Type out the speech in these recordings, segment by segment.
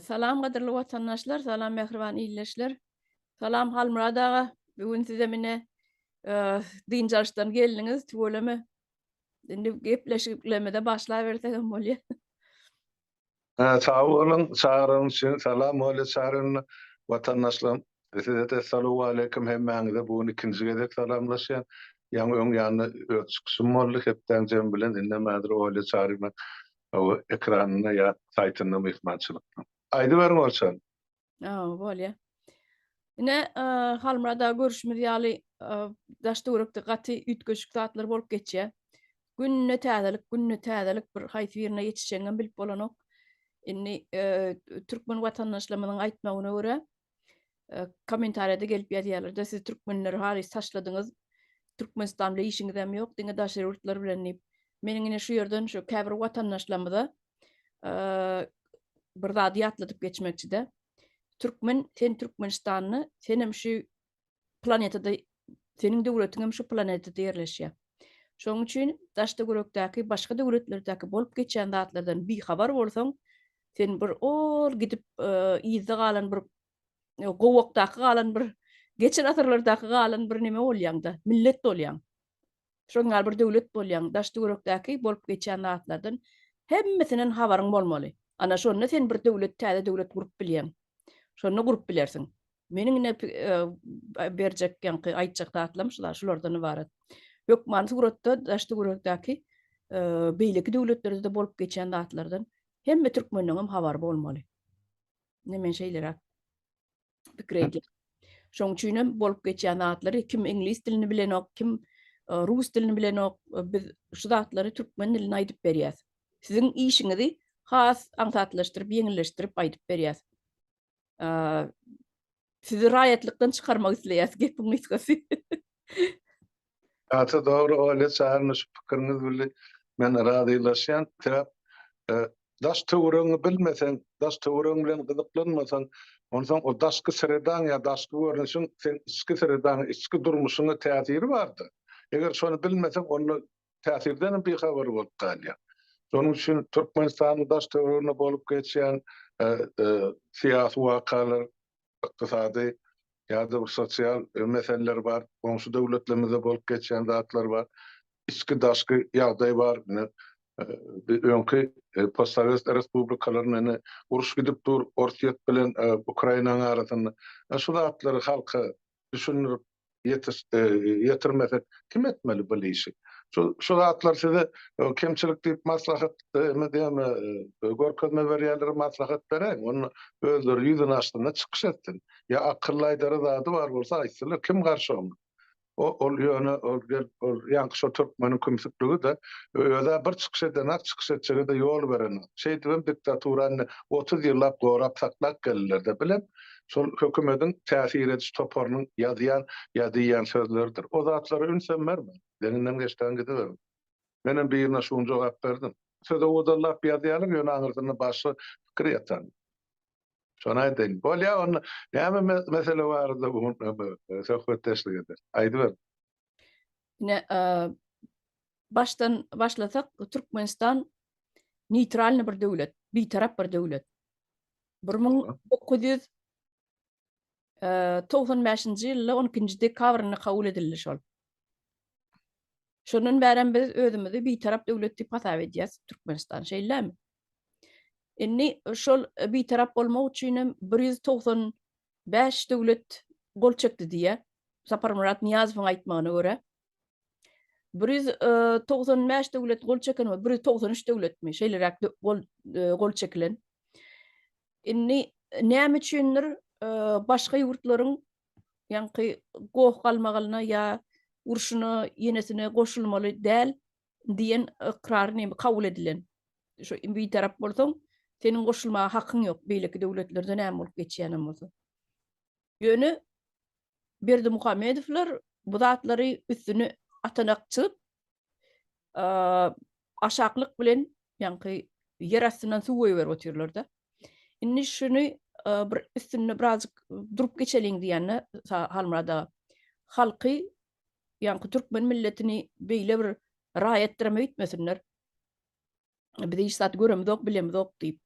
Salam gadyrly watandaşlar, salam mähriban ildeşler. Salam Halmyrat aga, bu gün size mine dynç alyşdan geldiňiz, tüweleme. Indi gepleşiklerimize başlabersek hem bolýar. Sag boluň, çagyryň üçin salam Olya Çaryna watandaşlarym. Size-de salowaleýkim hemmäňize bu gün ikinji gezek salamlaşýan. Ýaňy öň ýanynda öz çykyşym boldy hepdäň jemi bilen indem häzir Olya Çaryna ekranynda ýa saýtynda myhmançylykda. Aýdyberiň Olçan. Hawa, bolýar. Ine, Halmyrat aga görüşimiz ýaly daş-töwerekde gaty üýtgeşik zatlar bolup geçýär. Günde täzelik, günde täzelik bir haýsy birine ýetişjegiňem bilip bolanok. Indi türkmen watandaşlarymyzyň aýtmagyna görä, kommentariýada gelip ýazýarlar-da, siz türkmenleri halys taşladyňyz, Türkmenistan bilen işiňizem ýok, diňe daşary ýurtlar bilen diýip. Meniň ine şu ýerden şu käbir watandaşlarymyza bir zady ýatladyp geçmekçi-de. Türkmen, sen Türkmenistanly, senem şu planetada, seniň döwletiňem şu planetada ýerleşýär. Şonuň üçin daş-töwerekdäki başga döwletlerdäki bolup geçýän zatlardan bihabar bolsaň, sen bir ol gidip yzda galan bir gowakdaky galan bir geçen asyrlardaky galan bir neme bolýaň-da, millet bolýaň. Şonuň ýaly bir döwlet bolýaň, daş-töwerekdäki bolup geçýän zatlardan hemmesinden habaryň bolmaly. Ana şonda sen bir döwlet, täze döwlet gurup bilýäň. Şonda gurup bilersiň. Meniň ine berjek ýaňky aýtjak zatlarym şular, şulardan ybarat. Hökmany suratda daş-töwerekdäki beýleki döwletlerde-de bolup geçýän zatlardan hemme türkmeniňem habary bolmaly. Ine men şeýleräk pikir edýän. Şoň üçin hem bolup geçýän zatlary kim iňlis dilini bilenok, kim e, rus dilini bilenok, e, biz şu zatlary türkmen dilinde aýdyp berýäs. Siziň işiňizi has aňsatlaşdyryp, ýeňilleşdirip aýdyp berýäs. E, sizi raýatlykdan çykarmak isleýäs gepiň gysgasy. Gaty dogry Olya Çaryna şu pikiriňiz bile men razylaşýan. Sebäp e, daş töweregiňi bilmeseň, daş töweregiň bilen gyzyklanmasaň, onsoň o daşky sredaň ýa daşky görnüşiň seň içki sredaňa, içki durmuşyňa täsiri bardyr. Eger şony bilmeseň, onda täsirdenem bihabar bolup galýaň. Şonuň üçin Türkmenistanyň daş töwereginde bolup geçýän e, e, syýasy wakalar, ykdysady ýa-da bir sosial meseleler bar, goňşy döwletlerimizde bolup geçýän zatlar bar, içki-daşky ýagdaý bar. Ine, öňki postsowet respublikalarynda ine uruş gidip dur Orsýet bilen Ukrainanyň arasynda. Şu zatlary halka düşündirip ýetirmesek kim etmeli bu işi? Şu şu zatlar size kemçilik diýip maslahat eme diýme görkezme berýänlere maslahat beräýiň. Onda özleri ýüzüni açsynlar, çykyş etsin. Ýa akylly aýdara zady bar bolsa aýtsynlar, kim garşy oňa? O ol ýöne ol gelip ol ýaňky şo türkmeniň kümsükligi-de özä bir çykyş edenak, çykyş etjege-de ýol berenok. Şeýdibem diktaturany 30 ýyllap gorap saklap geldiler-de bilem. Şol hökümediň täsir ediş toparynyň ýazýan ýa diýýän sözleridir. O zatlara ünsem berme. Deňinden geçseň gidiberiň. Menem birine şuny jogap berdim. Söz owadanlap ýazýarlar, ýöne aňyrsynda başga pikir ýatan. Şony aýdaýyn. Bolýa onda näme mesele barada bu gün söhbetdeşlik ederis? Aýdyber. Ine, başdan başlasak, Türkmenistan neýtralny bir döwlet, bitarap bir döwlet. 1995-nji ýylda 12-nji dekabrynda kabul edildi şol. Şondan bärem biz özümizi bitarap döwlet diýip hasap edýäs Türkmenistan, şeýlemi? Indi şol bitarap bolmak üçin hem 195 döwlet gol çekdi diýýär. Saparmyrat Nyýazowyň aýtmagyna görä. 195 döwlet gol çeken we 193 döwletmi şeýleräk gol gol çekilen. Indi näme üçindir başga ýurtlaryň ýaňky goh-galmagalyna ýa urşuna ýenesine goşulmaly däl diýen ykrary neme kabul edilen. Şu bitarap bolsaň, seniň goşulmaga hakyň ýok, beýleki döwletlerde näme bolup geçýänem bolsa. Ýöne Berdimuhamedowlar bu zatlary üstüne atanak çyzyp, aşaklyk bilen ýaňky ýer astyndan suw goýberip otyrlar-da. Indi şuny bir üstünde birazjyk durup geçeliň diýende Halmyrat aga, halky ýaňky türkmen milletini beýle bir raýatdyram öýtmesinler. Biz hiç zat göremizok, bilemizok diýip.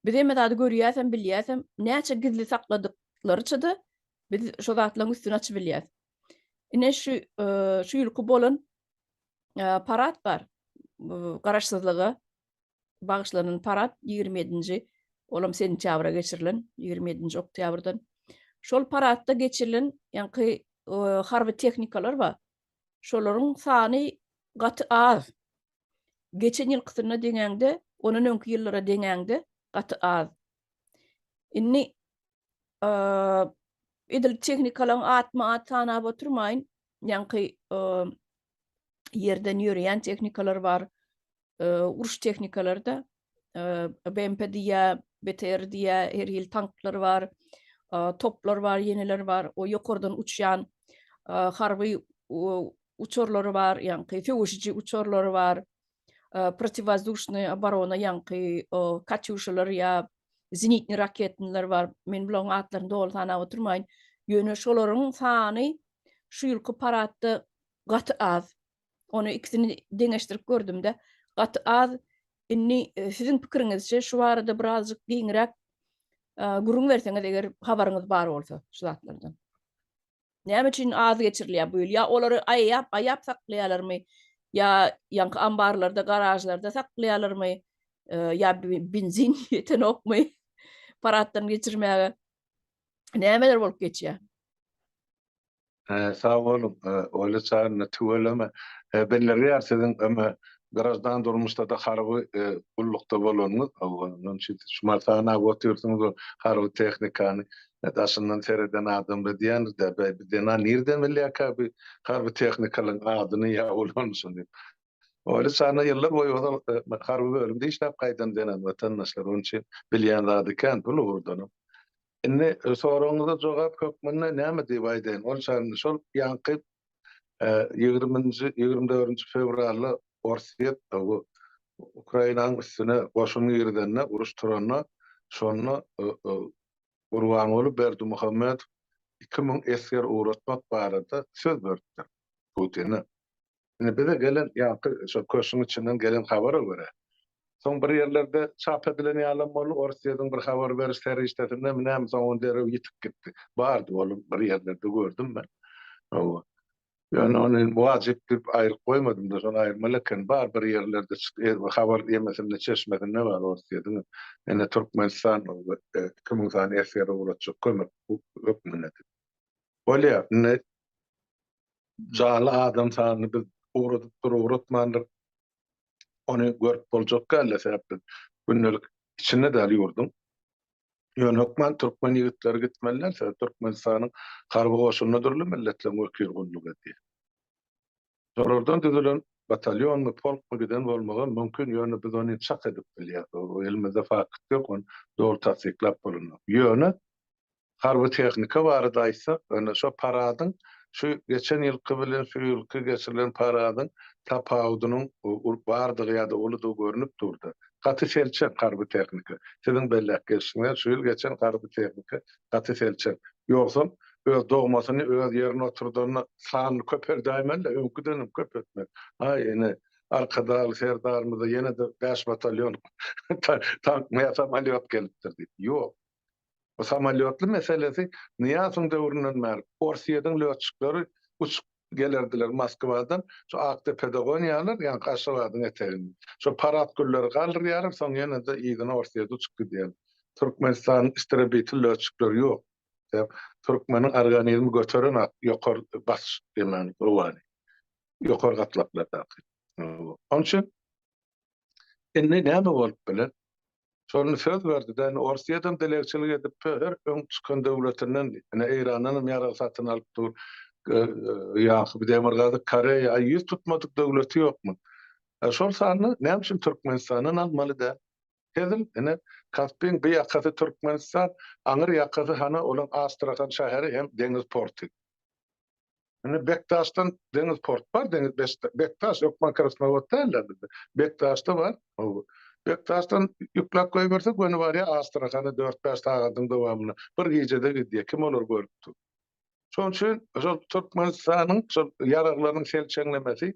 Biz hemme zady görýäsem, bilýäsem, näçe gizli sakladyklaryça-da biz şo zatlaryň üstüni açyp bilýäs. Ine şu şu ýylky bolan parad bar. Garaşsyzlyga bagyşlanan parad 27-nji, olam sentýabra geçirilen, 27-nji oktýabrdan. Şol paradda geçirilen ýaňky harby tehnikalar bar. Şolaryň sany gaty az. Geçen ýylkysyna deňäňde, ondan öňki ýyllara deňäňde gaty az. Indi edil tehnikalaryň atma-at sanap oturmaýyn. Ýaňky ýerden ýöreýän tehnikalar bar, uruş tehnikalary-da, BMP diýýär, BTR diýýär, her hili tanklar bar, toplar bar, ýeneler bar, o ýokardan uçýan harby uçarlary bar, ýaňky söweşiji uçarlary bar, protiwozdušnyý oborona, ýaňky katýuşalar ýa zenitni raketnylar bar. Men bularyň atlaryny doly sanap oturmaýyn. Ýöne şolaryň sany şu ýylky paradda gaty az. Ony ikisini deňeşdirip gördüm-de, gaty az. Indi e, siziň pikiriňizçe şu barada birazjyk giňräk e, gürrüň berseňiz, eger habaryňyz bar bolsa şu zatlardan. Näme üçin az geçirilýär bu ýyl? Ýa olary aýap, aýap saklaýarlarmy? Ýa ýaňky ambarlarda, garažlarda saklaýarlarmy? E, ýa benzin ýetenokmy paraddan geçirmäge? Nämeler bolup geçýär? Sag boluň, Olja Çaryna tüweleme. Bildirýär siziň öme graždan durmuşda-da harby gullukda bolanyňyz. Ondan üçin siz şumat sanap otyrsyňyz ol harby tehnikany. Daşyndan sereden adamlar diýendir-dä, Bäý, bu zenan nirden bilýärkä bu harby tehnikalaryň adyny ýa ulanyşyny? Olja Çaryna ýyllar boýy ozal harby bölümde işläp gaýdan zenan watandaşlar. Onuň üçin bilýän zady kän bul ugurdanam. Indi soragyňyza jogap hökmünde näme diýip aýdaýyn, ol şonda şol ýaňky ýigriminji, 24-nji fewralda Orsýet bu Ukrainanyň üstüne goşun girizende, uruş turanda, şonda Gurbanguly Berdimuhamedow 2000 esger ugratmak barada söz beripdir Putine. Indi bize gelen ýaňky şo köşgüň içinden gelen habara görä, soň bir ýerlerde çap edilen ýalam boldy, Orsýetiň bir habar beriş serişdesindemi näme, soň ol derrew ýitip gitdi. Bardy ol bir ýerlerde gördüm men. Hawa. Ýöne ony wajyp diýip aýryp goýmadym-da, şony aýyrmaly eken. Bar bir ýerlerde habar ýemesinde, çeşmesinde bar Orsýetiň. Ine Türkmenistan 2000 sany esger ugratjak kömek hökmünde diýip. Bolýar, indi Janly adam sanyny biz ugradypdyr, ugratmandyr. Ony görüp boljak däl-de, sebäp biz gündelik içinde däl ýurduň. Ýöne hökman türkmen ýigitleri gitmeli däl, sebäp Türkmenistanyň harby goşunynda dürli milletleriň wekili gulluk edýär. Şolardan düzülen batalýonmy, polkmy giden bolmagam mümkin, ýöne biz ony çak edip bilýäs. Elimizde fakt ýok, ony doly tassyklap bolanok. Ýöne Harby tehnika barada aýtsak, ýöne şo paradyň şu geçen ýylky bilen şu ýylky geçirilen paradyň tapawudynyň bardygy ýa-da uludygy görnüp durdy. Gaty selçeň harby tehnika. Siziň belläp geçişiňiz şu ýyl geçen harby tehnika gaty selçeň. Ýogsam öz dogmasyny öz ýerine oturdanda sanyny köpeldäýmeli-de, öňküdenem köp etmeli. Aý, ine, Arkadagly Serdarymyza ýene-de bäş batalýon tankmy ýa samolýot gelipdir diýip. Ýok. Bu samolýotly meselesi Nyýazowyň döwründen bäri Orsýetiň lýotçikleri uçup gelerdiler Moskwadan, şu Akdepede gonýarlar, ýaňky Aşgabadyň eteginde. Şo parad gülleri galdyrýarlar, soň ýene-de yzyna Orsýete uçup gidýärler. Türkmenistanyň istrebitel lýotçikleri ýok. Sebäp türkmeniň organizmi göterenak ýokary basyş diýmän howany. Ýokary gatlaklardaky. Onuň üçin indi näme bolup biler? Şony söz berdi-de, indi Orsýetem dilegçilik edip, her öň çykan döwletinden, ine Eýrandanam ýarag satyn alyp dur, ýa Demirgazyk Koreýa, aý ýüz tutmadyk döwleti ýokmy? Şol sanda näme üçin Türkmenistandan almaly däl? Hezil, ine, Kaspiň bu ýakasy Türkmenistan, aňyr ýakasy hana olaň Astrahan şäheri hem deňiz porty. Indi Bekdaşdan deňiz port bar, deňiz Bekdaş hökman Krasnowod däl-de bizde. Bekdaşda bar. Bekdaşdan ýükläp goýberse göni barýar Astrahana 4-5 sagadyň dowamynda. Bir gijede gidýär. Kim olary görüpdi? Şonuň üçin şol Türkmenistanyň şol ýaraglarynyň selçeňlemesi,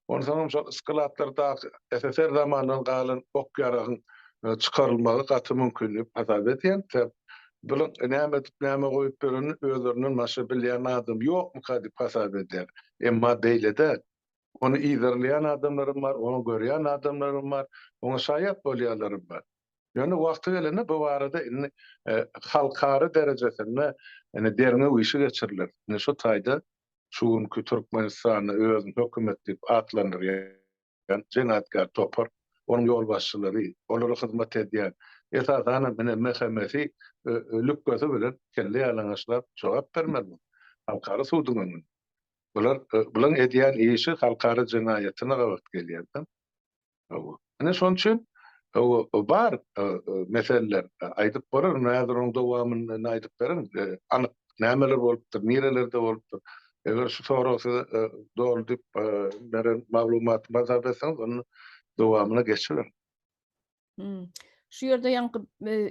onsoňam şol skladlardaky SSR zamanyndan galan ok-ýaragyň. çykarylmagy gaty mümkin diýip hasap edýän. Sebäp bulaň näme edip, näme goýup ýörenini özlerinden başga bilýän adam ýokmuka diýip hasap edýän. Emma beýle däl. Ony yzarlaýan adamlaram bar, ony görýän adamlaram bar, oňa şaýat bolýanlaram bar. Ýöne wagty gelende bu barada indi halkara derejesinde indi derňew işi geçiriler. Indi şu taýda şu günki Türkmenistanda özüni hökümet diýip atlandyrýan jenaýatkär topar, onuň ýolbaşçylary, olara hyzmat edýän, esasanam ine MHM-si lükgesi bilen kelle ýalaňaçlap jogap bermeli halkara suduň öňünde. Bular bulaň edýän işi halkara jenaýatyna gabat gelýär-de. Hawa. Ine şonuň üçin hawa bar meseleler aýdyp bolar. Indi häzir onuň dowamyny aýdyp berin. Anyk nämeler bolupdyr, nirelerde bolupdyr. Eger şu sorag size doly diýip beren maglumatymy hasap etseňiz, onda dowamyna geçiberin. Şu ýerde ýaňky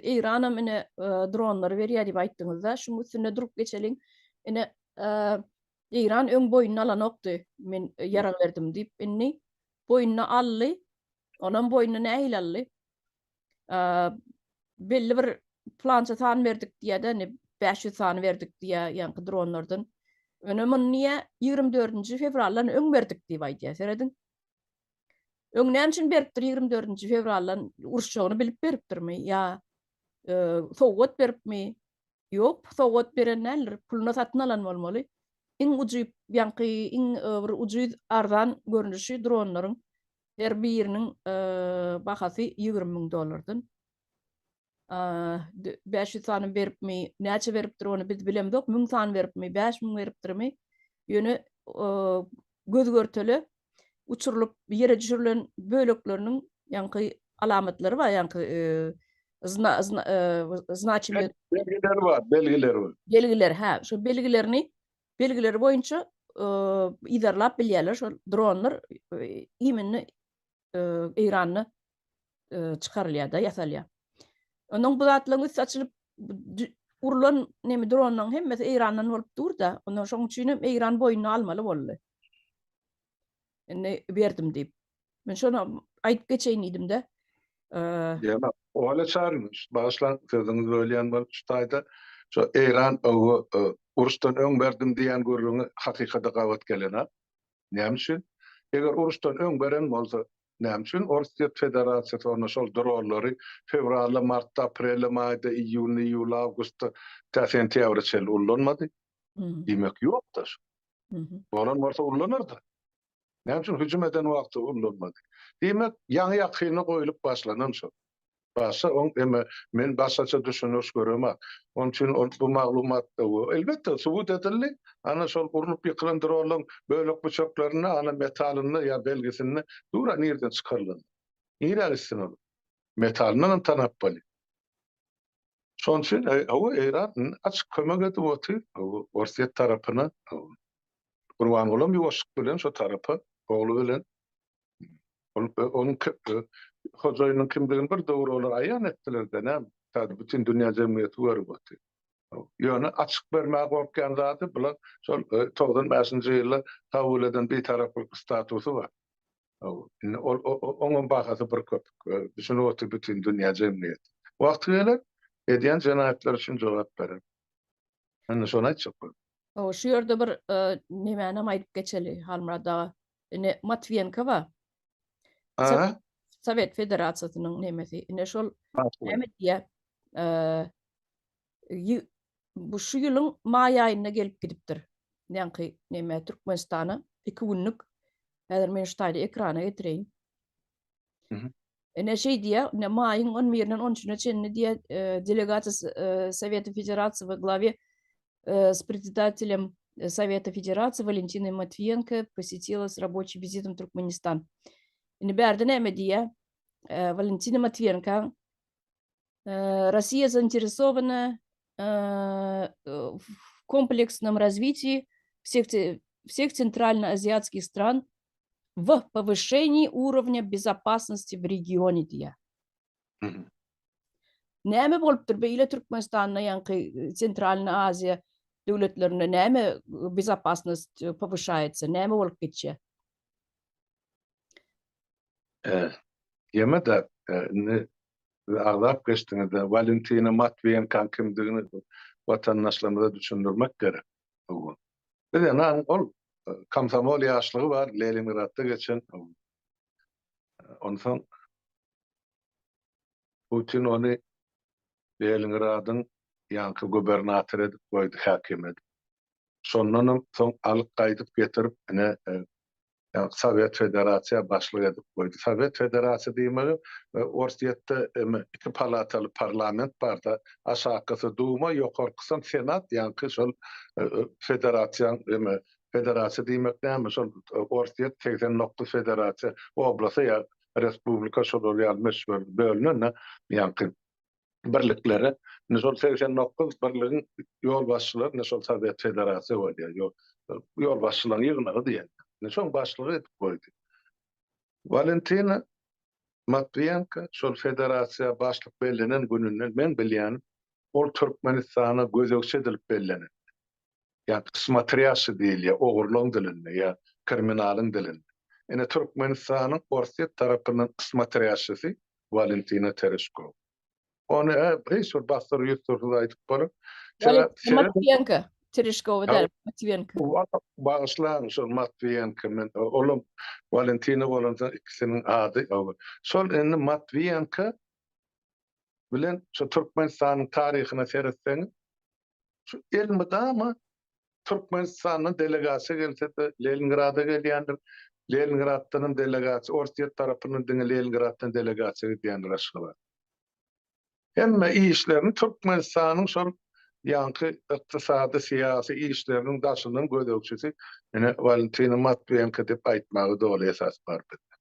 Eýranam ine dronlary berýär diýip aýtdyňyz-da, şuň üstünde durup geçeliň. Ine Eýran öň boýnuna alanokdy, men ýarag berdim diýip, indi boýnuna aldy. Onam boýnuna nähili aldy? Belli bir plança san berdik diýýär-de, indi 500 sany berdik diýýär ýaňky dronlardan. Ýöne muny niýe 24-nji fewraldan öň berdik diýip aýdýar. Serediň. Öň näme üçin beripdir 24-nji fewraldan uruşjagyny bilip beripdirmi ýa sowgat beripmi? Ýok, sowgat beren däldir, puluna satyn alan bolmaly. Iň ujyp, ýaňky iň bir ujyz arzan görnüşi dronlaryň her biriniň bahasy 20 müň dollardan. 500 sany beripmi, näçe beripdir ony biz bilemzok, 1000 sany beripmi, 5000 beripdirmi? Ýöne göz-görtele uçurylyp ýere düşürilen bölekleriniň ýaňky alamatlary bar, ýaňky zna, zna, znaçimy belgileri bar, belgileri bar. Belgiler, hä, şo belgilerini belgileri boýunça yzarlap bilýärler, şol dronlar iminli Eýranda çykarylýar-da, ýasalýar. Onuň bu zatlaryň üsti açylyp urlan nemi dronlaryň hemmesi Eýrandan bolup dur-da, ondan şonuň üçin hem Eýran boýnuna almaly boldy. Indi berdim diýip. Men şony aýdyp geçeýin diýdim-de. Ýa, Ola çarym, bagyşlaň sözüňizi bölýän bolup şu taýda şu Eýran uruşdan öň berdim diýen gürrüňi hakykata gabat gelenok. Näme üçin? Eger uruşdan öň beren bolsa, näme üçin Orsýet Federasiýasy onda şol dronlary fewralda, martda, aprelde, maýda, iýunda, iýulda, awgustda tä sentýabra çenli ullanmady? Diýmek ýok-da şu. Bolan bolsa ullanardy. Näme üçin hüjüm eden wagty ullanmady? Diýmek, ýaňy-ýakynda goýlup başlanan şol. Başga oň eme men başgaça düşündiriş göremak. Onuň üçin ol bu maglumat elbetde subut edildi. Ana şol urlup ýykylan dronlaryň bölek-büçeklerinde ana metalynda ýa belgisinde dur-a nirden çykarylan. Nirä gitsin ol? Metalyndan hem tanap bolýar. Şonuň üçin hawa Eýran açyk kömek edip otyr Orsýet tarapyna. Gurbangulam ýuwaşlyk bilen şo tarapa ogly bilen Ol onuň hojaýynyň kimdigini bir döwür olar aýan etdiler-de, näme, bütin dünýä jemgyýeti görüp otyr. Ýöne açyk bermäge gorkýan zady bular şol 95-nji ýylda kabul eden bitaraplyk statusy bar. Indi ol oňam bahasy bir köpük. Düşünip otyr bütin dünýä jemgyýeti. Wagty geler, edýän jenaýatlary üçin jogap berer. Indi şony aýtjak boldum. Şu ýerde bir nemänem aýdyp geçeli, Halmyrat aga. Ine Matwiýenko bar. Aha. Sowet Federasiýasynyň nemesi. Ine şol näme diýýär? Bu şu ýylyň maý aýynda gelip gidipdir. Ýaňky neme Türkmenistana 2 günlük. Häzir men şu taýda ekrana getireýin. Ine şeý diýýär, ine maýyň 11-inden 13-üne çenli diýýär, delegasiýa Soweta Federasiýa we glave s predsedatelem Совета Федерации Валентиной Матвиенко посетила с рабочим визитом Туркменистан. Indi bärde näme diýýär? Валентина Матвиенко Россия заинтересована в комплексном развитии всех, всех центральноазиатских стран в повышении уровня безопасности в регионе diýýär. Näme bolupdyr beýle Türkmenistanda ýaňky Sentralny Aziýa döwletlerinde näme bezopasnost powyşaýetsa, näme bolup geçýär? Ýeme-de indi. Siz agzap geçdiňiz-de, Walentina Matwiýenkaň kimdigini watandaşlarymyza düşündirmek gerek. Hawa. Bu zenan ol komsomol ýaşlygy bar, Leningradda geçen. Onsoň Putin ony Leningradyň ýaňky gubernatory edip goýdy, häkim edip. Şondanam soň alyp gaýdyp getirip, ine, Sowet Federasiýa başlyk edip goýdy. Sowet Federasiýa diýmegi Orsýetde iki palataly parlament barda, aşakysy Duma, ýokarkysam Senat, ýaňky şol federasiýaň eme federasiýa diýmek näme, şol Orsýet 89 federasiýa oblasa ýa respublika şolar ýaly möçberde bölünen-de ýaňky birliklere, indi şol 89 birligiň ýolbaşçylary indi şol Sowet Federasiýa bolýar, ýolbaşçylaryň ýygnagy diýen. Indi şoň başlygy edip goýdy. Walentina Matwiýenko şol federasiýa başlyk bellenen gününden meň bilýänim, ol Türkmenistana gözegçi edilip bellenen. Ýa smotrýaşşi diýilýär ogurlygyň dilinde ýa kriminalyň dilinde. Ine Türkmenistanyň Orsýet tarapyndan smotrýaşşisi Walentina Tereşkowa. Ony hiç bir bassyr ýüzsürsiz aýdyp bolar. Matwiýenko, Tereşkowa däl, Matwiýenko. Bagyşlaň şol Matwiýenko men olam Walentina bolansoň ikisiniň ady. Şol indi Matwiýenko bilen şu Türkmenistanyň taryhyna seretseňiz Şu elmydama Türkmenistandan delegasiýa gelse-de Leningrada gelýändir. Leningraddan hem delegasiýa, Orsýet tarapyndan diňe Leningraddan delegasiýa gidýändir Aşgabada. Hemme işlerini Türkmenistanyň şol ýaňky ykdysady, syýasy işleriniň daşyndan gözegçisi ine Walentina Matwiýenko diýip aýtmaga doly esas bar bizde.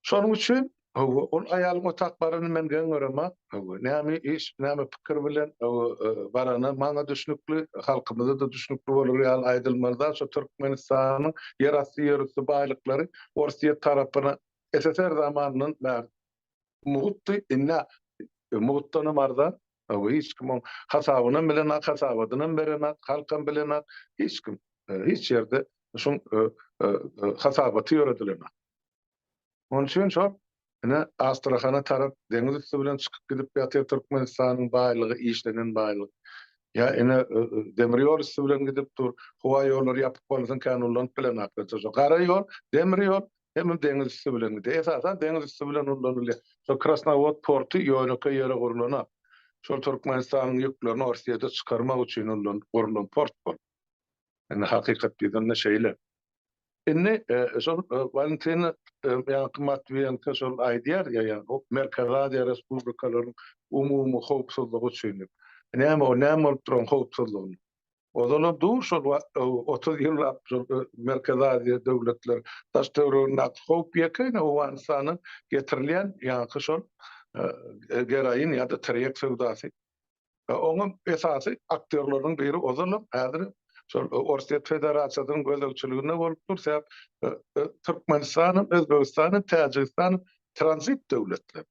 Şonuň üçin, hawa, ol aýalyň otap baranyny men geň göremok. Hawa, näme iş, näme pikir bilen, hawa, barany maňa düşnükli, halkymyza-da düşnükli bolar ýaly aýdylmaly zat, şu Türkmenistanyň ýerasty, ýerüsti baýlyklary Orsýet tarapyna SSR zamanyndan bäri mugtdy, indi mugtdanam arzan, hawa, hiç kim oň hasabynam bilenok, hasabadynam berenok, halkam bilenok, hiç kim, hiç ýerde şuň hasabaty ýöredilenok. Onuň üçin şol ine Astrahana tarap deňiz üsti bilen çykyp gidip ýatyr Türkmenistanyň baýlygy, işlenen baýlyk. Ýa ine demir ýol üsti bilen gidip dur. Howa ýollary ýapyk bolsun kän ullanyp bilenoklar. Şo gara ýol, demir ýol hemem deňiz üsti bilen gidýär. Esasan deňiz üsti bilen ullanylýar. Şo Krasnowod porty ýönekeý ýere gurlanok. Şol Türkmenistanyň ýüklerini Orsýete çykarmak üçin ullan gurlan port bol. Indi hakykat ýüzünde şeýle. Indi şol Walentina ýaňky Matwiýenko şol aýdýar ýa Merkezi Aziýa respublikalarynyň umumy howpsuzlygy üçin diýip. Näme o näme bolup duran howpsuzlygyny? Ozalam dur şol 30 ýyllap şol Merkezi Aziýa döwletler daş töweregindäki howp ýeke ine Owganystandan getirilýän ýaňky şol geroin ýa-da tirýek söwdasy. Oňam esasy aktýorlarynyň biri ozalam häzir şol Orsýet Federasiýasynyň gözegçiliginde bolup dur. Sebäp Türkmenistanam, Özbegistanam, Täjigistanam tranzit döwletler.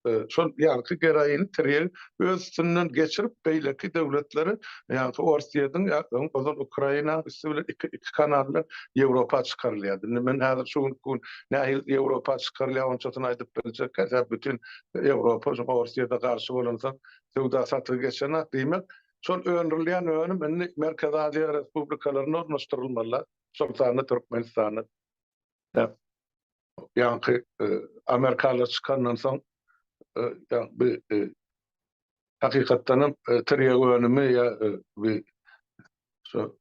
Şol ýaňky geroini, tirýegi öz üstünden geçirip beýleki döwletlere, ýaňky Orsýetiň, öň ozal Ukrainanyň üsti bilen iki iki kanal bilen Ýewropa çykarylýardy. Indi men häzir şu günki gün nähili Ýewropa çykarylýar onçasyny aýdyp biljek däl. Sebäp bütin Ýewropa şu Orsýete garşy bolansoň söwda satygy geçenok. Diýmek, şol öndürilýän önüm indi Merkezi Aziýa respublikalarynda ornaşdyrylmaly, şol sanda Türkmenistanda. Ýaňky amerikanlar çykandan soň bu hakykatdan hem tirýek önümi ýa bu şu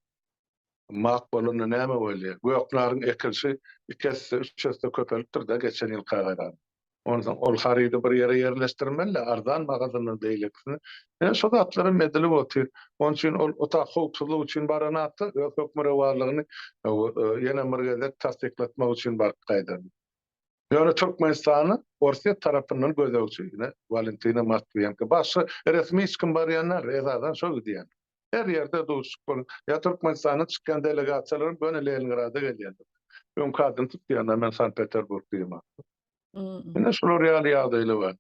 mak bolanda näme bolýar? Göknaryň ekilişi iki esse, üç esse köpelipdir-de geçen ýylka garanda. Onsoň ol harydy bir ýere ýerleşdirmeli-de, arzan magazyndan beýlekisine. Ine, şo zatlaram edilip otyr. Onuň üçin ol otag howpsuzlyk üçin baranakda öz hökmürowanlygyny ýene bir gezek tassyklatmak üçin baryp gaýdan. Ýöne Türkmenistana Orsýet tarapyndan gözegçi, ine, Walentina Matwiýenko. Başga resmi hiç kim barýan däl, esasan şo gidýän. Her ýerde duşuşyk bolup, ýa Türkmenistandan çykýan delegasiýalaram göni Leningrada gelýändir. Öňki adyny tutýan-da men Sankt-Peterburg diýemok. Ine şular ýaly ýagdaýlar bar.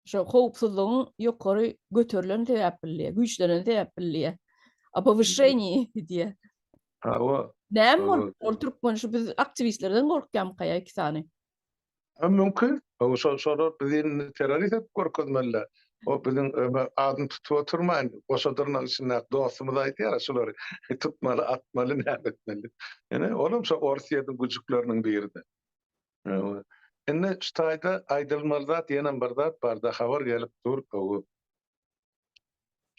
Şo howpsuzlygyň ýokary göterilen sebäpli diýýär, güýçlenen sebäpli diýýär. A powyşeniýe diýýär. Hawa. Näme bolup ol türkmen şu biz aktiwistlerden gorkýarmyka ýa iki sany? Ha mümkin. Hawa, şol şolar bizi indi terrorist edip görkezmeliler. O biziň adyny tutup oturmaýyn, goşa dyrnak içindäki dostumyz aýdýar, şulary tutmaly, atmaly, näme etmeli. Ine, olam şo Orsýetiň güjükleriniň biri-de. Indi şu taýda aýdylmaly zat ýenem bir zat bar-da, habar gelip dur,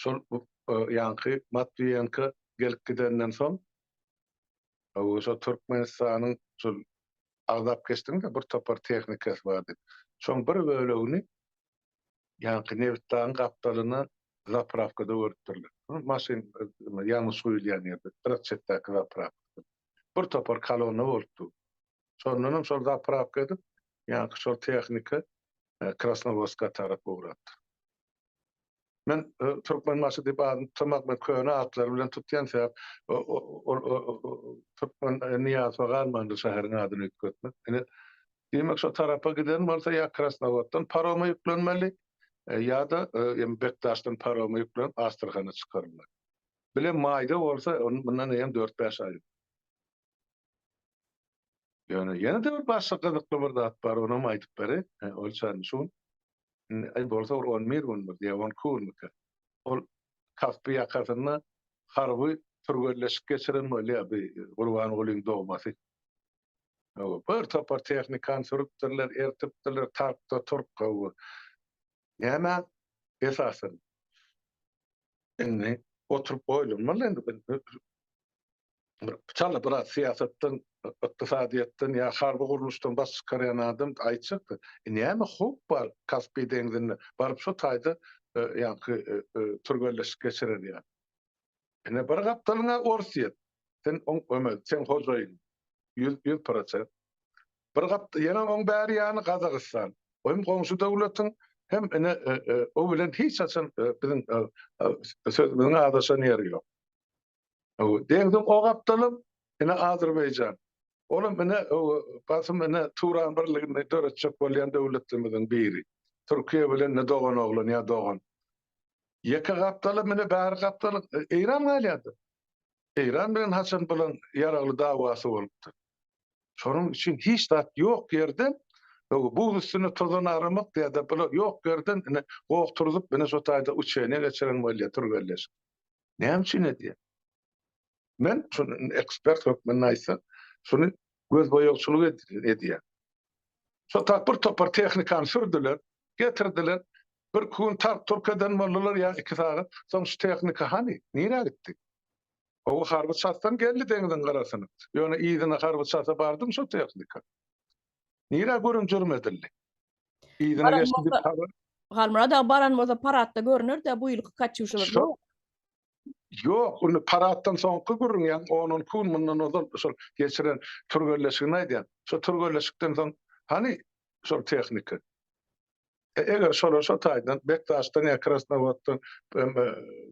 şol ýaňky Matwiýenko gelip gidenden soň, şo Türkmenistanyň şol agzap geçdiňde bir topar tehnikasy bar diýip. Şoň bir bölegini ýaňky Nebitdagyň gapdalyna zaprawkada görüpdirler. Maşyn ýangyç guýulýan ýerde, gyrak çetdäki zaprawkada. Bir topar kolonna bolup dur. Şondanam şol zaprawka edip, ýaňky şol tehnika Krasnowodska tarap ugrapdyr. Men Türkmenbaşy diýip adyny tutamak men köne atlary bilen tutýan sebäp ol Türkmen Nyýazowa galmandyr şäheriň adyny üýtgetmek. Ine diýmek şo tarapa giden bolsa ýa Krasnowoddan paroma ýüklenmeli ýa-da Bekdaşdan paroma ýüklenip Astrahana çykarylmaly. Bile maýda bolsa mundan eýýäm dört-bäş aý. Ýöne ýene-de bir başga gyzykly bir zat bar onam aýdyp bereýin. Ol çany şu gün Indi aý bolsa bir on bir gündür ýa on iki günmükä. Ol Kaspi ýakasynda harby türgenleşik geçiren bolýar bi Gurbangulyň dogmasy. Hawa, bir topar tehnikany sürüpdirler, ertipdirler, tarkda turk hawa. Nämä esasan? Indi oturyp oýlanmaly indi bir çala biraz syýasatdan, ykdysadyýetden ýa harby gurluşdan baş çykarýan adam aýtjakdy. E, näme howp bar Kaspi deňzinde baryp şo taýda e, ýaňky e, e, türgenleşik geçirer ýaly. Ine bir gapdalyňa Orsýet. Sen oň öme, sen hojaýyn. 100 100%. Bir gap ýene oň bäri ýany Gazagystan. Hem goňşy döwletiň hem ine e, e, o bilen hiç haçan e, biziň e, e, sözümiziň azaşan ýeri ýok. Deňziň o gapdalam ine Azerbaýjan. Olam ine basym ine Turan birligini döretjek bolýan döwletlerimiziň biri. Türkiýe bilen ine dogan oglan ýa dogan. Ýeke gapdalam ine bäri gapdaly Eýran galýardy. Eýran bilen haçan bulan ýaragly dawasy bolupdy. Şonuň üçin hiç zat ýok ýerden buz üstünde tozan aramak ýa-da bular ýok ýerden ine goh turzup ine şo taýda uçeniýa geçiren bolýar türgenleşik. Näme üçin edýär? Men şuny ekspert hökmünde aýtsam, şuny gözboýagçylyk edýär. Şo tap bir topar tehnikany sürdüler, getirdiler. Bir iki gün tark-turk eden boldular ýa iki sagat. Soň şu tehnika hany, nirä gitdi? Gowy harby çasdan geldi deňziň gyrasyna. Ýöne yzyna harby çasa bardymy şo tehnika? Nirä gürüm-jürüm edildi? Yzyna geçdi diýip habar. Halmyrat aga baran bolsa paradda görüner-dä bu ýylky Katýuşalar ýok. Ýok, indi paraddan soňky gürrüň, ýagny on-on iki gün mundan ozal şol geçiren türgenleşigini aýdýan. Şo türgenleşikden soň hany şol tehnika? E, eger şolar şo taýdan Bekdaşdan ýa Krasnowoddan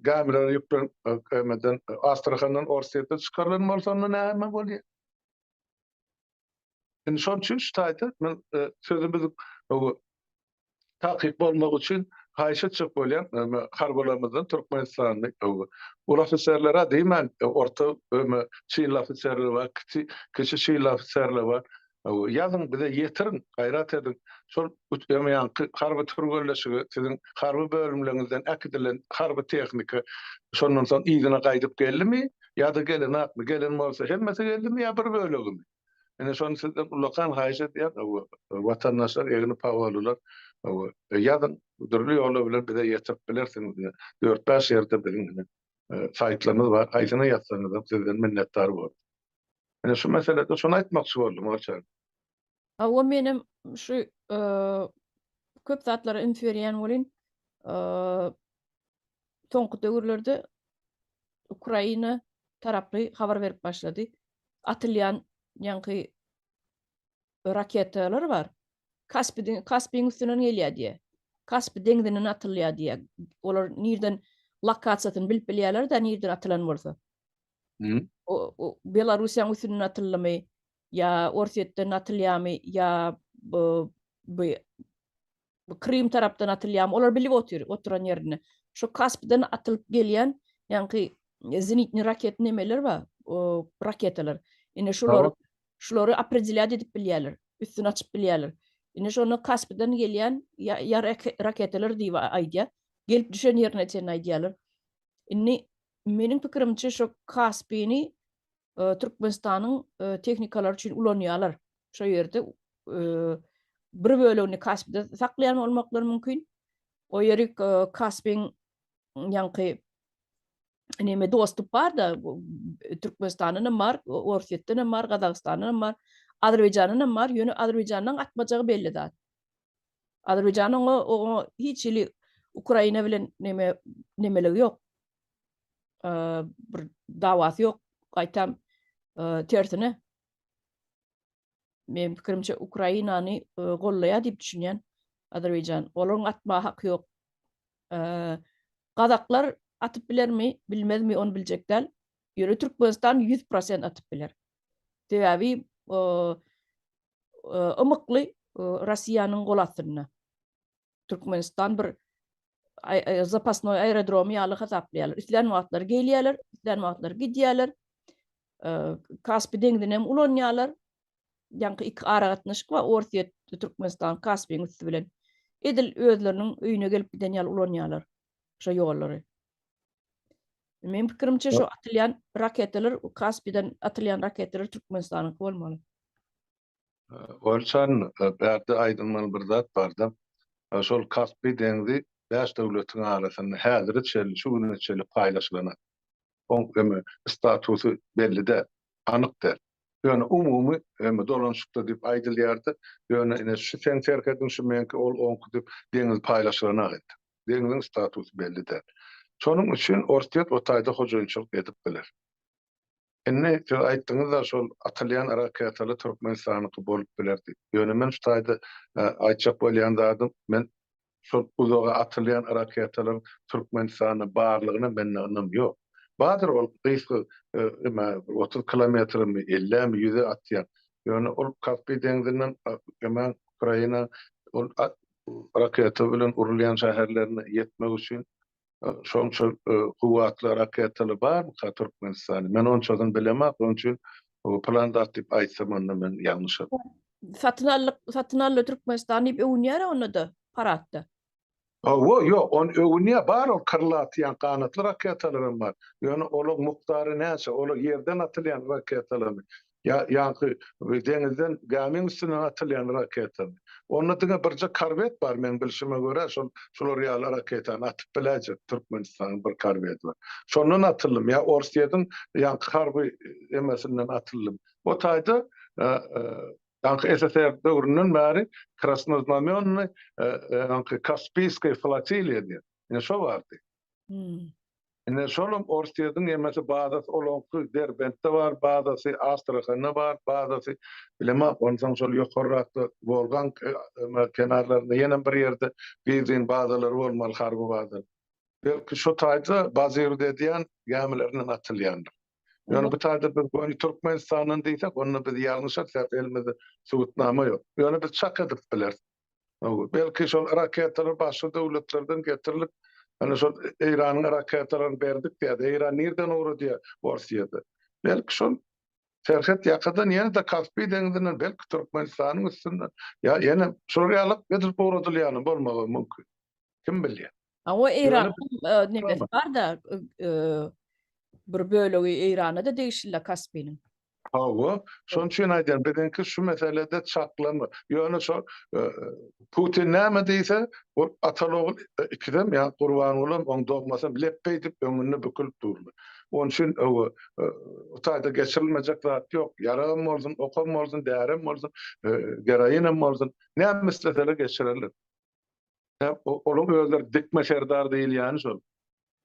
gämilere ýüklenip emeden Astrahandan Orsýetden çykarylan bolsa onda näme bolýar? Indi şonuň üçin şu taýda men e, sözümiz takyk bolmagy üçin haýyş etjek bolýan harbylarymyzdan Türkmenistanly uly ofiserlere diýmän orta çinli ofiserler bar, kiçi kiçi çinli ofiserler bar. Ýazyň bize ýetiriň, gaýrat ediň. Şol ýaňky harby türgenleşige siziň harby bölümleriňizden äkidilen harby tehnika şondan soň yzyna gaýdyp geldimi ýa-da gelenakmy? Gelen bolsa hemmesi geldimi ýa bir bölegimi? Ine şony sizden ullakan haýyş edýän, watandaşlar, egni pagonlylar, ýazyň, dürli ýollar bilen bize ýetirip bilersiňiz. Ine, dört-bäş ýerde biziň ine saýtlarymyz bar, haýsyna ýazsaňyzam sizden minnetdar bolarys. Ine şu meselede şony aýtmakçy boldum, Olçar. Hawa, menem şu köp zatlara üns berýän welin, soňky döwürlerde Ukraina taraply habar berip başlady. Atylýan ýaňky raketalar bar. Kaspidiň Kaspiň üstünden gelýär diýýär. Kaspi deňzinden atylýar diýýär. Olar nirden lokasiýasyny bilip bilýärler-de, nirden atylan bolsa. Hmm. O, o Belarussiýanyň üstünden atyldymy ýa Orsýetden atylýarmy ýa bu, bu bu Krym tarapdan atylýarmy, olar bilip otyr, oturan ýerinde. Şu Kaspiden atylyp gelýän, ýaňky zenitni raket nemeler bar, o raketalar. Ine şulary şulary opredelýat edip bilýärler, üstüni açyp bilýärler. Indi şonda Kaspiden gelýän ýa raketalar diýip aýdýar. Gelip düşen ýerine çenli aýdýarlar. Indi meniň pikirimçe şu Kaspini Türkmenistanyň tehnikalary üçin ulanýarlar. Şo ýerde bir bölegini Kaspide saklaýan bolmaklary mümkin. O ýeri Kaspiň ýaňky neme dostup bar-da, Türkmenistandan hem bar, Orsýetden hem bar, Gazagystandan hem bar, Azerbaýjandan hem bar, ýöne Azerbaýjandan atmajagy belli zat. Azerbaýjan oňa oňa hiç hili Ukraina bilen neme nemeligi ýok. Bir dawasy ýok, gaýtam tersine. Meniň pikirimçe Ukrainany gollaýar diýip düşünýän Azerbaýjan. Olaryň atmaga haky ýok. Gazaklar atyp bilermi, bilmezmi ony biljek däl. Ýöne Türkmenistan 100% atyp biler. Sebäbi ymykly Russiýanyň gol astynda. Türkmenistan bir zapasnoý aerodromy ýaly hasaplaýarlar. Islän wagtlary gelýärler, islän wagtlary gidýärler. Kaspi deňzini hem ulanýarlar. Ýaňky iki aragatnaşyk bar, Orsýet, Türkmenistan Kaspiň üsti bilen. Edil özleriniň öýüne gelip giden ýaly ulanýarlar şo ýollary. Meniň pikirimçe şo atylýan raketalar Kaspiden atylýan raketalar Türkmenistanyňky bolmaly. Olçan, bärde aýdylmaly bir zat barda. Şol Kaspi deňzi bäş döwletiň arasynda häzire çenli, şu güne çenli paýlaşylanak. Oň eme statusy belli däl, anyk däl. Ýöne umumy eme dolanyşykda diýip aýdylýardy. Ýöne ine şu seň serhediň, şu meňki, ol oňky diýip deňiz paýlaşylanak entek. Deňziň statusy belli däl. Şonuň üçin Orsýet o taýda hojaýynçylyk edip biler. Indi siz aýtdyňyz-da şol atylýan raketaly Türkmenistanyňky bolup biler diýip. Ýöne men şu taýda aýtjak bolýan zadym, men Şol uzaga atylýan raketalaryň Türkmenistanda barlygyna mende ynam ýok. Bardyr ol gysga eme 30 kilometremi, ellämi, ýüze atýan. Ýöne ol Kaspi deňzinden eme Ukraina ol raketa bilen urulýan şäherlerine ýetmek üçin şonça kuwwatly raketaly barmyka Türkmenistanda? Men onçasyny bilemok, onuň üçin pylan zat diýip aýtsam onda men ýalňyşaryn. Satyn aldyk, satyn aldy Türkmenistan diýip öwünýär onda-da paradda. Hawa, ýok, ony öwünýär, bar ol kyrla atýan ganatly raketalaram bar. Ýöne olaň mukdary näçe, olar ýerden atylýan raketalarmy ýa ýaňky deňizden gämiň üstünden atylýan raketamy? Onda diňe birje korwet bar meň bilşime görä şol şular ýaly raketany atyp biläýjek Türkmenistanyň bir korweti bar. Şondan atyldymy ýa Orsýetiň ýaňky harby emesinden atyldymy? O taýda ýaňky SSR döwründen bäri Krasnoznamýonnyý ýaňky Kaspiýskaý flotiliýa diýen, ine şo bardy. Ine şolam Orsýetiň emesi bazasy olaňky Derbentde bar bazasy, Astrahanda bar bazasy, bilemok, onsoň şol ýokarrakda Wolgaň kenarlarynda ýenem bir ýerde gizlin bazalary bolmaly harby bazalar. Belki şo taýda bazirut edýän gämilerinden atylýandyr. Ýöne bu taýda biz göni Türkmenistandan diýsek, onda biz ýalňyşarys, sebäbi elimizde subutnama ýok. Ýöne biz çak edip bileris. Belki şol raketalar başga döwletlerden getirilip, ýöne şol Eýranyň raketalaryny berdik diýýär. Eýran nirden ugradýar Orsýete? Belki şol serhet ýakadan ýene-de Kaspi deňzinden, belki Türkmenistanyň üstünden ýa ýene şolar ýaly edilip ugradylýany bolmagy mümkin. Kim bilýär? A o Eýranyň nemesi bar-da, bir bölegi Eýrana-da degişli-le Kaspiniň. Hawa, şonuň üçin aýdýan, biziňki şu meselede çaklama. Ýöne şo Putin näme diýse, ol ataly-ogul ikisem, ýa Gurbangulam, oň dogmasam lepbeý diýip öňünde bükülip durlar. Onuň üçin o taýda geçirilmejek zat ýok. Ýaragam bolsun, okam bolsun, därem bolsun, geroinam bolsun, näme isleseler geçirerler. Olaň özleri dikme serdar diýilýäni şol.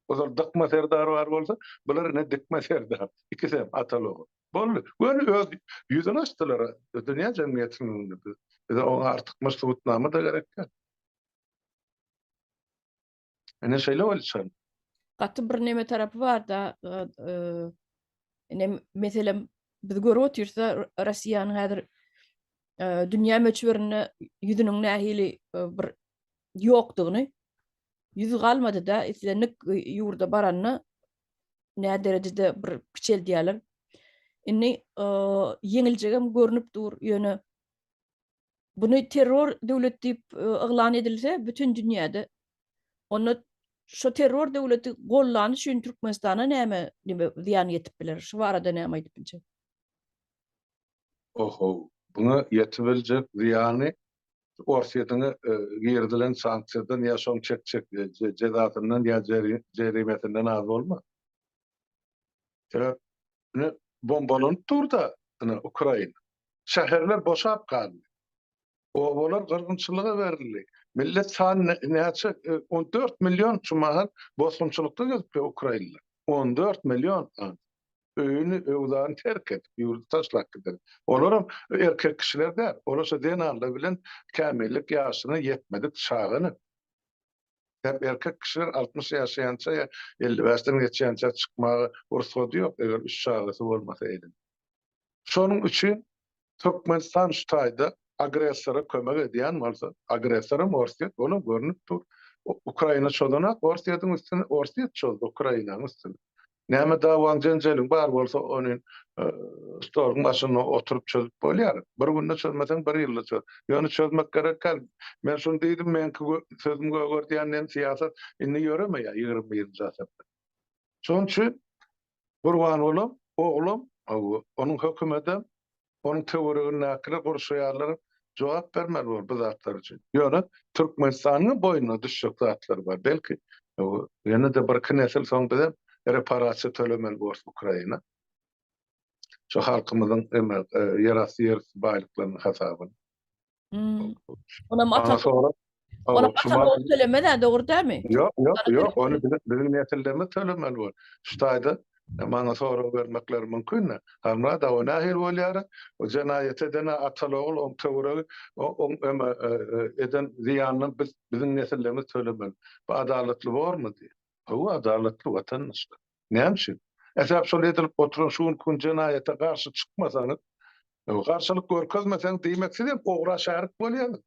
Ozal dykma serdar bar bolsa, bular ine dikme serdar. Ikisem ataly-ogul. Boldy. Göni öz ýüzüni açdylar dünýä jemgyýetiniň öňünde. Bize oňa artykmaç subutnama-da gerek däl. Ine şeýle bolýar. Gaty bir neme tarapy bar-da, ine meselem biz görüp otyrys-da Rossiýanyň häzir dünýä möçberinde ýüzüniň nähili bir ýokdugyny ýüzi galmady-da islendik ýurda baranda nä derejede bir kiçeldýärler. Indi ýeňiljegem görnüp dur, ýöne. Buny terror döwlet diýip yglan edilse bütin dünýäde onda şo terror döwleti gollany üçin Türkmenistana näme neme zyýan ýetip biler? Şu barada näme aýdyp biljek? Ohow, buňa ýetibiljek zyýany Orsýetiň girizilen sanksiýadan ýa şoň çekjek jezasyndan ýa jerimesinden az bolmaz. Sebäp ine bombalanyp dur-da ine Ukraina. Şäherler boşap galdy. Obalar gyrgynçylyga berildi. Millet sany näçe 14 million şu mahal bosgunçylykda gezip ýör ukrainler. 14 million adam. Öýüni, öwzaryny terk edip, ýurdy taşlap giden. Olaram erkek kişiler däl. Olar şo zenanlar bilen kämillik ýaşyna ýetmedik çagany. Sebäp erkek kişiler 60 ýaşaýança ýa 55-den geçýänçä çykmaga rugsady ýok, eger üç çagasy bolmasa elinde. Şonuň üçin Türkmenistan şu taýda agressora kömek edýän bolsa, agressoram Orsýet, olam görnüp dur. Ukraina çozanak Orsýetiň üstüne, Orsýet çozdy Ukrainanyň üstüne. Näme dawaň jenjeliň bar bolsa ony stoluň başynda oturyp çözüp bolýar. Bir günde çözmeseň bir ýylda çöz. Ýöne çözmek gerek däl. Men şuny diýdim, meňki sözüm göger diýen diýen syýasat indi ýöremeýär 21-nji asyrda. Şonuň üçin Gurbangulam oglam, onuň hökümedem, onuň töweregindäkiler, gurşaýanlaram jogap bermeli bolar bu zatlar üçin. Ýöne Türkmenistanyň boýnuna düşjek zatlar bar. Belki, ýene-de birki nesil soň bizem reparasiýa tölemeli borus Ukraina. Şu halkymyzyň ýerasty, ýerüsti baýlyklarynyň hasabyna. Hmm. Onam ata Onam ata tölemez dogry dälmi? Ýok, ýok, ýok, ony biziň nesillerimiz tölemeli bor. Şu taýda e, maňa sorag bermekleri mümkin. Halmyrat aga nähili bolýar? O jenaýat eden ataly ogul, oň töweregi, oň e, e, eden zyýanyny biz biziň nesillerimiz tölemeli. Bu adalatly bormy diýip. Hawa, adalatly watandaşlar. Näme üçin? Esap şol edilip oturan şu günki gün jenaýata garşy çykmasaňyz, garşylyk görkezmeseňiz, diýmek siz hem ogra şärik bolýaňyz.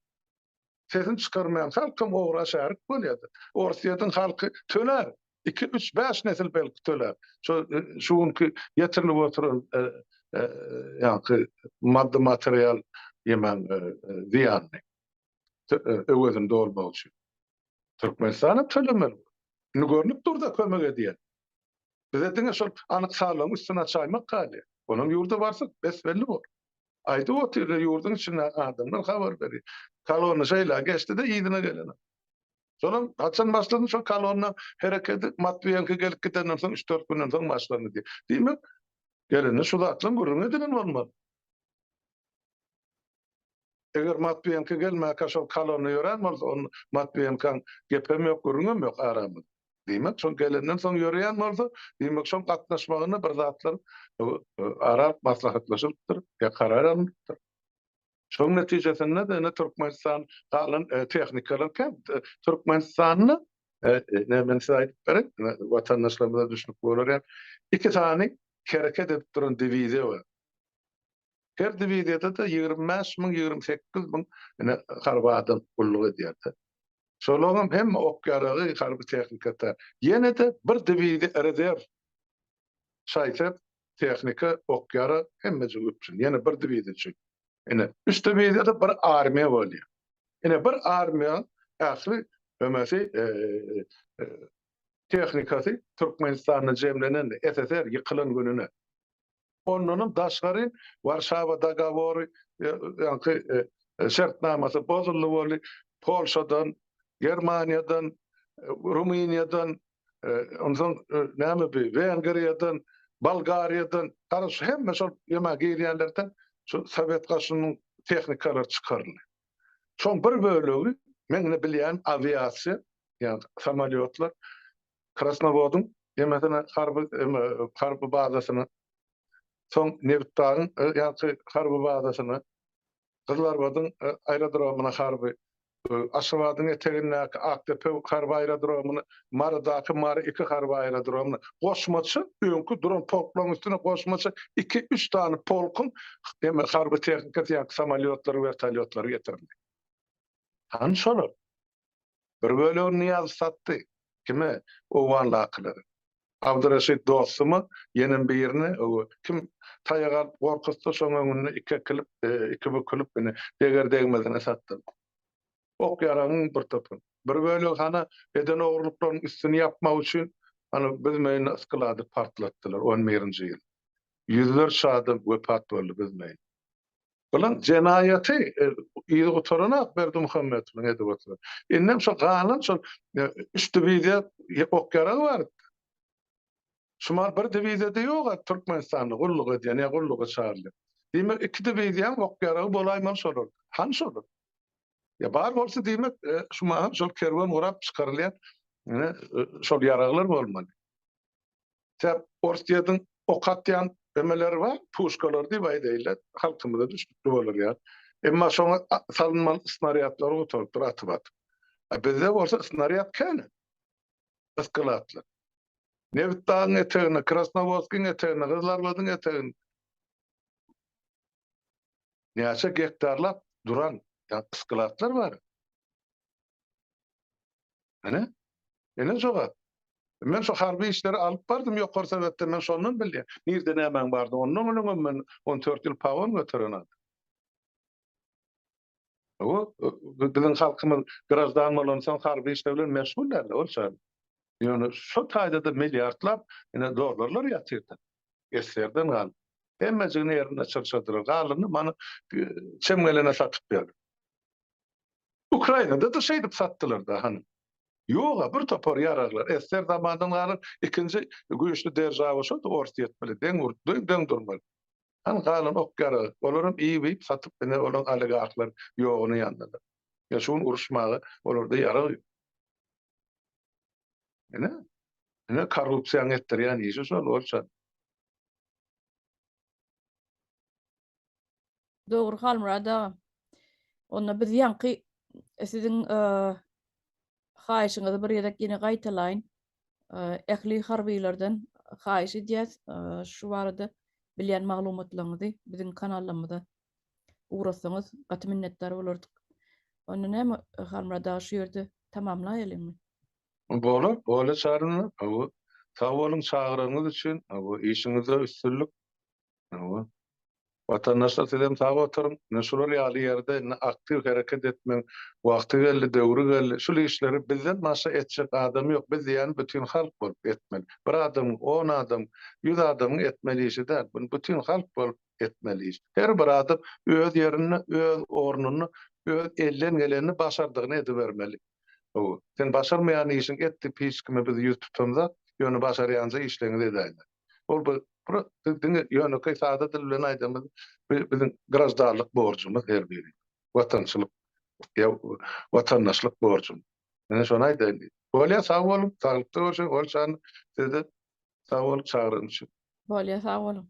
Sesini çykarmaýan halk hem ogra şärik bolýar. Orsýetiň halky tölär. 2, 3, 5 nesil belki tölär. Şu şu günki ýetirilip oturan e, e, ýaňky maddy material ýemäň e, zyýanyny öwezini dolmak üçin. Türkmenistan hem tölemeli. Indi görnüp dur-da kömek edýän. Bize diňe şol anyk sanlaryň üstüni açaýmak galýar. Onam ýurda barsak bes-belli bor. Aýdyp otyrlar ýurduň içindäki adamlar habar berýär. Kolonna şeýle geçdi-de yzyna gelenok. Şolam haçan başlady şol kolonna hereketi Matwiýenko gelip gidenden soň 3-4 günden soň başlandy diýip. Diýmek, gelende şu zatlaryň gürrüňi edilen bolmaly. Eger Matwiýenko gelmäkä şol kolonna ýörän bolsa, onda Matwiýenkaň gepem ýok, gürrüňem ýok aramyzda. Diýmek, şol gelenden soň ýöreýän bolsa, diýmek, şoň gatnaşmagynda bir zatlar ara alyp maslahatlaşylypdyr ýa karar alnypdyr. Şoň netijesinde-de ine Türkmenistan galan tehnikalar kän. Türkmenistanda ine men size aýdyp bereýin, watandaşlarymyza düşnükli bolar ýaly, iki sany hereket edip duran diwiziýa bar. Her diwiziýada-da 25 müň, 28 müň ine harby adam gulluk edýär-de. Şolaryň hemme ok-ýaragy, harby tehnikasy. Ýene-de bir diwiziýa rezerw şaý-sep, tehnika, ok-ýarag hemmejigi üpjün. Ýene bir diwiziýa üçin. Ine, üç diwiziýada bir armiýa bolýar. Ine, bir armiýaň ähli hemmesi tehnikasy Türkmenistanda jemlenendi, SSR ýykylan gününe. Ondanam daşgary Warşawa dogowory ýaňky şertnamasy bozuldy boldy. Polşadan, Germaniýadan, Rumyniýadan, onsoň näme bi Wengriýadan, Bolgariýadan, garaz şu hemme şol ýema girýänlerden şu sowet goşunynyň tehnikalary çykaryldy. Şoň bir bölegi meň ine bilýän awiasiýa, ýagny samolýotlar Krasnowodyň ýemesine harby harby bazasyna, soň Nebitdagyň ýaňky harby bazasyna, Gyzylarbadyň aerodromyna harby, Aşgabadyň etegindäki Akdepe harby aerodromyna, Marydaky Mary 2 harby aerodromyna goşmaça öňki duran polklaryň üstüne goşmaça iki-üç sany polkuň eme harby tehnikasy ýaňky samolýotlary, wertolýotlary getirildi. Hany şolar? Bir bölegini Nyýazow satdy. Kime? Owganlakylara. Abdyreşit dostuma ýenem birini kim taýak alyp gorkuzsa şoň öňünde iki ekilip, iki bükülip ine deger-degmezine satdylar. Ok-ýaragyň bir topary. Bir bölegi hana eden ogurlyklarynyň üstüni ýapmak üçin hany Büzmeýinde sklady partlatdylar on birinji ýyl. Ýüzlerçe adam wepat boldy Büzmeýinde. Bulan jenaýaty yzy gutaranak Berdimuhammedowyň edip oturan. Indem şo galan şol üç diwiziýa ok-ýarag bar. Şumal bir diwiziýada ýok-a Türkmenistanda gulluk edýän ýa gulluga çagyrylýan. Diýmek iki diwiziýaň ok-ýaragy bolaýmaly şolar. Hany şolar? Ýa bar bolsa diýmek şu mahal şol kerwen gurap çykarylýan ine şol ýaraglar bolmaly. Sebäp Orsýetiň ok atýan emeleri bar, puşkalary diýip aýdaýynlar, halkymyza düşnükli bolar ýaly. Emma şoňa salynmaly snarýadlary gutarypdyr atyp-atyp. A bizde bolsa snarýad kän. Ysklatlar. Nebitdagyň eteginde, Krasnowodskiň eteginde, Gyzylarbadyň eteginde näçe gektarlap duran ysklatlar bar. Ine, ine jogap. Men şu harby işleri alyp bardym ýokary sowetde, men şondan bilýän. Nirde nämäň bardygyny, ondan öňem men 14 ýyl pagon göteren adam. Hawa, biziň halkymyz graždan bolansoň harby işler bilen meşgul däldi, ol şa. Ýöne şo taýda-da milliardlap ine dollarlar ýatyrdy. Esgerden galyp. Hemmejigini ýerinde çyrşadylar. Galanyny mana çem gelene satyp berdi. Ukrainada-da şeýdip satdylar-da hany. Ýog-a, bir topar ýaraglar. Esger zamandan galan ikinji güýçli deržawa şo-da Orsýet bilen deň deň durmaly. Hany galan ok-ýaragy, olaram iýip-iýip satyp ine olaň oligarhlar ýoguny ýandylar. Ýa şu gün uruşmaga olarda ýarag ýok. Ine, ine korrupsiýaň etdirýän işi şol, olça. Dogry Halmyrat aga. Onda biz ýaňky siziň haýyşyňyzy bir gezek ýene gaýtalaýyn. Ähli harbylardan haýyş edýäs, şu barada bilýän maglumatlaryňyzy biziň kanallarymyza ugratsaňyz gaty minnetdar bolardyk. Onda näme Halmyrat aga şu ýerde tamamlaýalyňmy? Bolar, bolýa Çaryna. Hawa. Sag boluň çagyrygyňyz üçin. Hawa, işiňizde üstünlik. Hawa. Watandaşlar sizem sag oturyň. Ine şular ýaly ýerde indi aktiw hereket etmegiň wagty geldi, döwri geldi. Şul işleri bizden başga etjek adam ýok. Biz diýýän bütin halk bolup etmeli. Bir adamyň, on adamyň, ýüz adamyň etmeli işi däl. Muny bütin halk bolup etmeli iş. Her bir adam öz ýerinde, öz ornunda, öz elden gelenini, başardygyny edibermeli. Hawa. Sen başarmaýan işiň et diýip hiç kime biz ýüz tutamzak, ýöne başarýanja işleňizi edäýmeli. Ol bir biz diňe ýönekeý sada dil bilen aýdamyz, bu biziň graždanlyk borjumyz her biri. Watançylyk ýa watandaşlyk borjumyz. Ine şony aýdaýyn diýdim. Bolýa sag boluň, saglykda görşeýin, Olçan size sag boluň çagyran üçin. Bolýa sag boluň.